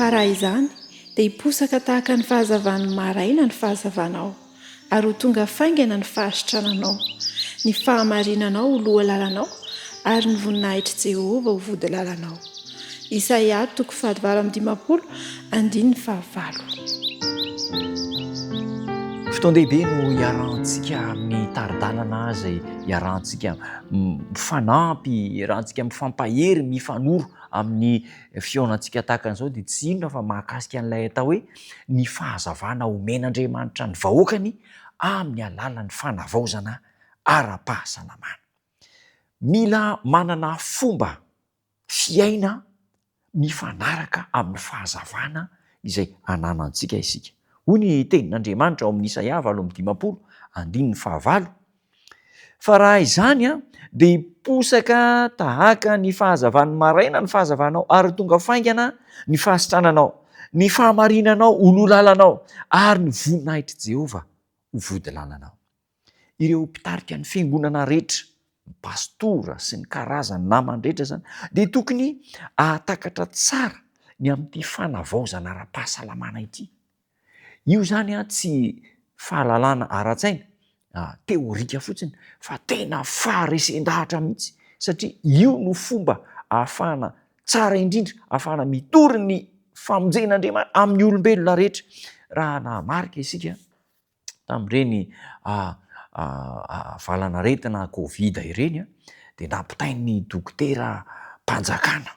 Fa raha izany, dia hiposaka tahaka ny fahazavan'ny maraina ny fahazavanao, ary ho tonga faingana ny fahasitrananao, ny fahamarinanao ho lohalalanao, ary ny voninahitr'i Jehovah ho vodilalanao. Isaia toko faha-58, andininy fahavalo. Fotoan-dehibe no iarahantsika amin'ny tari-dalana izay iarahantsika mifanampy, iarahantsika mifampahery, mifanoro amin'ny fihaonantsika tahaka an'izao dia tsy inona fa mahakasika an'ilay atao hoe ny fahazavana omen'Andriamanitra ny vahoakany amin'ny alalan'ny fanavaozana ara-pahasalamana. Mila manana fomba fiaina mifanaraka amin'ny fahazavana izay ananantsika isika. Hoy ny tenin'Andriamanitra ao amin'ny Isaia 58, andininy fahavalo, Fa raha izany dia hiposaka tahaka ny fahazavan'ny maraina ny fahazavanao, ary ho tonga faingana ny fahasitrananao, ny fahamarinanao ho loha-lalanao, ary ny voninahitr'i Jehovah ho vodi-lalanao. Ireo mpitarika ny fiangonana rehetra, ny pastora sy ny karazany namany rehetra izany, dia tokony hahatakatra tsara ny amin'ity fanavaozana ara-pahasalamana ity. Io izany tsy fahalalana ara-tsaina, teorika fotsiny, fa tena faharesen-dahatra mihitsy, satria io no fomba ahafahana tsara indrindra, ahafahana mitory ny famonjen'Andriamanitra amin'ny olombelona rehetra. Raha nahamarika isika tamin'ireny valanaretina covid ireny dia nampitain'ny dokotera mpanjakana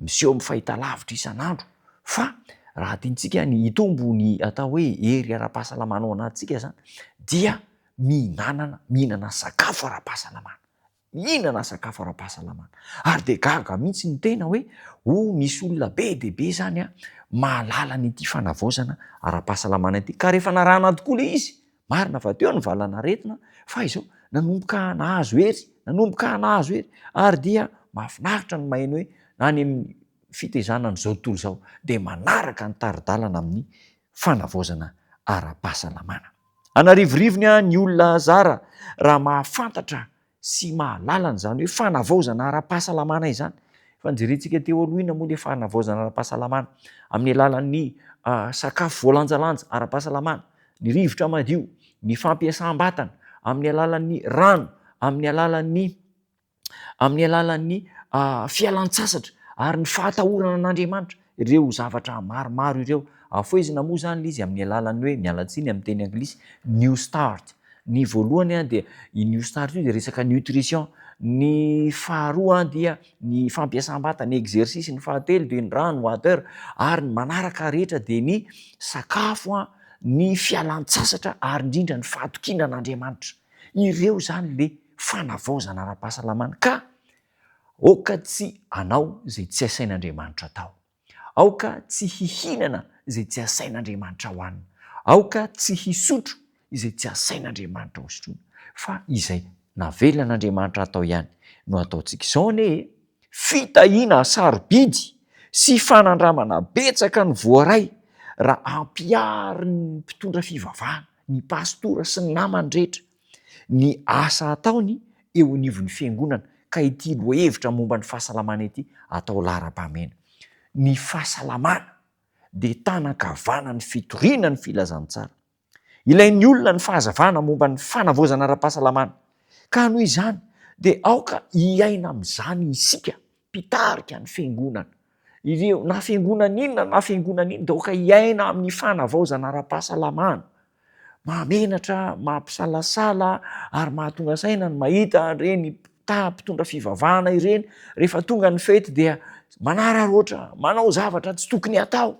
miseho amin'ny fahitalavitra isan'andro fa raha tiantsika ny hitombo ny atao hoe hery ara-pahasalamana ao anatintsika izany dia mihinanana mihinana sakafo ara-pahasalamana. Mihinana sakafo ara-pahasalamana. Ary dia gaga mihitsy ny tena hoe oh misy olona be dia be izany an, mahalala an'ity fanavaozana ara-pahasalamana ity. Ka rehefa narahana tokoa ilay izy, marina fa teo ny valanaretina, fa izao nanomboka nahazo hery, nanomboka nahazo hery. Ary dia mahafinaritra ny maheno hoe any amin'ny fitezana an'izao tontolo izao dia manaraka ny tari-dalana amin'ny fanavaozana ara-pahasalamana. An'arivorivony ny olona zara raha mahafantatra sy mahalala an'izany hoe fanavaozana ara-pahasalamana izany. Efa nojerentsika teo aloha inona moa ilay fanavaozana ara-pahasalamana? Amin'ny alalan'ny sakafo voalanjalanja ara-pahasalamana, ny rivotra madio, ny fampiasam-batana, amin'ny alalan'ny rano, amin'ny alalan'ny amin'ny alalan'ny fialan-tsasatra ary ny fahatahorana an'Andriamanitra, ireo zavatra maromaro ireo. Afohezina moa izany ilay izy amin'ny alalan'ny hoe, miala tsiny amin'ny teny anglisy, new start. Ny voalohany dia io new start io dia resaka nutrition, ny faharoa dia ny fampiasam-batana, ny exercice, ny fahatelo dia ny rano, water, ary ny manaraka rehetra dia ny sakafo, ny fialan-tsasatra ary indrindra ny fahatokiana an'Andriamanitra. Ireo izany le fanavaozana ara-pahasalamana ka aoka tsy hanao izay tsy asain'Andriamanitra atao. Aoka tsy hihinana izay tsy asain'Andriamanitra hohanina. Aoka tsy hisotro izay tsy asain'Andriamanitra hosotroina. Fa izay navelan'Andriamanitra hatao ihany no ataontsika. Izao anie e, fitahiana sarobidy sy fanandramana betsaka no voaray raha ampiharin'ny mpitondra fivavahana ny pastora sy ny namany rehetra, ny asa ataony eo anivon'ny fiangonana, ka ity lohahevitra momba ny fahasalamana ity atao laharam-pahamehana. Ny fahasalamana dia tanan-kavanan'ny fitoriana ny filazantsara. Ilain'ny olona ny fahazavana momba ny fanavaozana ara-pahasalamana, ka noho izany dia aoka hiaina amin'izany isika mpitarika ny fiangonana. Ireo na fiangonana inona na fiangonana inona dia aoka hiaina amin'ny fanavaozana ara-pahasalamana. Mahamenatra, mampisalasala ary mahatonga saina ny mahita ireny mpitondra fivavahana ireny rehefa tonga ny fety dia manararaotra, manao zavatra tsy tokony hatao.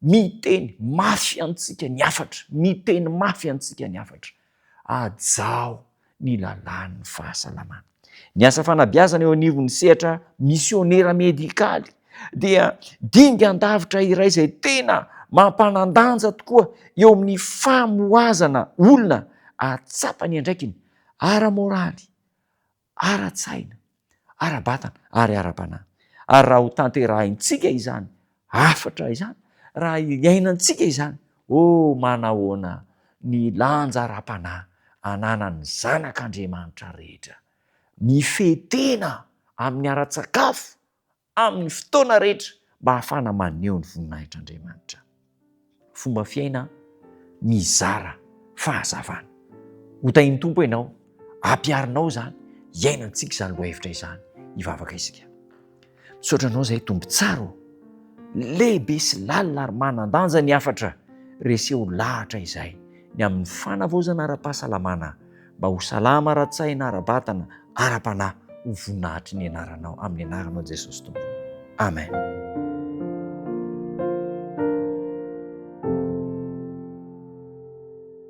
Miteny mafy antsika ny hafatra, miteny mafy antsika ny hafatra. Hajao ny lalàn'ny fahasalamana. Ny asa fanabeazana eo anivon'ny sehatra misionera medikaly dia dingan-davitra iray izay tena mampanan-danja tokoa eo amin'ny famohazana olona hahatsapa ny andraikiny ara-moraly, ara-tsaina, ara-batana ary ara-panahy. Ary raha ho tanterahintsika izany hafatra izany, raha iainantsika izany, oh manahoana ny lanja ara-panahy ananan'ny zanak'Andriamanitra rehetra! Mifehy tena amin'ny ara-tsakafo, amin'ny fotoana rehetra. mba hahafahana maneho ny voninahitr'Andriamanitra. Fomba fiaina mizara fahazavana. Ho tahin'ny Tompo ianao, ampiharinao izany, hiainantsika izany lohahevitra izany. Hivavaka isika. Misaotra anao izay Tompo tsara ô. Lehibe sy lalina ary manan-danja ny hafatra reseho lahatra izay ny amin'ny fanavaozana ara-pahasalamana mba ho salama ara-tsaina, ara-batana, ara-panahy ho voninahitry ny anaranao amin'ny anaranao Jesosy Tompo. Amen.